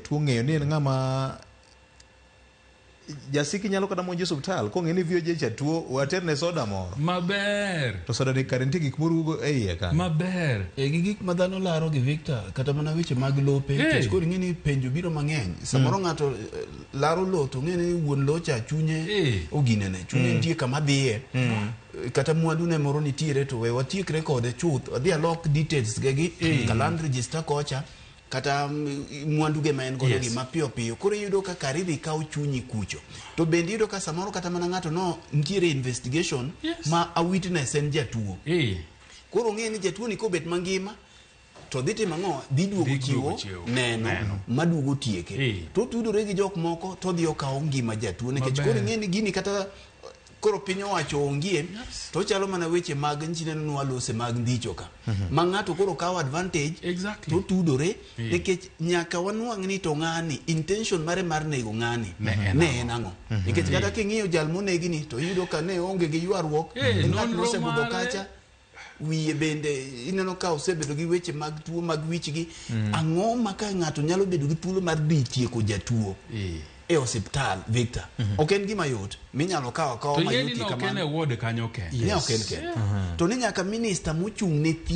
Jatuo ng'eyo ni en ng'ama jasiki nyalo kata monjo osiptal kong'e ni VOJ cha tuo, waterne soda moro. Maber. To soda ni kare nitie gik morugo e iye kanyo. Maber. E gi gik ma dhano laro gi Victor, kata mana weche mag lope, nikech koro ing'e ni penjo biro mang'eny. Samoro ng'ato laro lo to ong'e ni wuon lo cha chunye oginene, chunye nitie kama dhiye. Kata mwandu ne moro nitiere to we watiekre kode chuth, adhi alok details ge gi ka land register kocha, kata mwandu ge ma en godo gi mapiyo piyo. Koro iyudo ka kar idhi kaw chunyi kucho. To bende iyudo ka samoro kata mana ng'ato no nitiere investigation ma a witness en jatuo. Koro ong'e ni jatuo ni kobet mangima to dhi timo ang'o? Dhi duogo Dhi chiwo duogo chiwo neno neno. maduogo tieke. To otudore gi jok moko to odhi okawo ngima jatuo nikech koro ing'e ni gini kata koro piny owacho ongie to ochalo mana weche mag nchineno nwalose mag ndicho ka ma ng'ato koro kawo advantage to otudore nikech nyaka wanwang' ni to ng'ani intention mare mar nego ng'ani Ne en ne en ang'o nikech kata king'iyo jal monegi ni to iyudo ka ne onge gi ywaruok en ng'at nonro mosebudho mare. kacha wiye bende ineno ka osebedo gi weche mag tuo mag wichgi ang'o ma ka ng'ato nyalo bedo gi thuolo mar dhi tieko jatuo e osiptal Victor ok en gima yot minyalo kawo akawa To ing'e ni mayot ne ok en e kamano ward kanyo kende. ne ok en kende to ni nyaka minista mochung' ne thieth.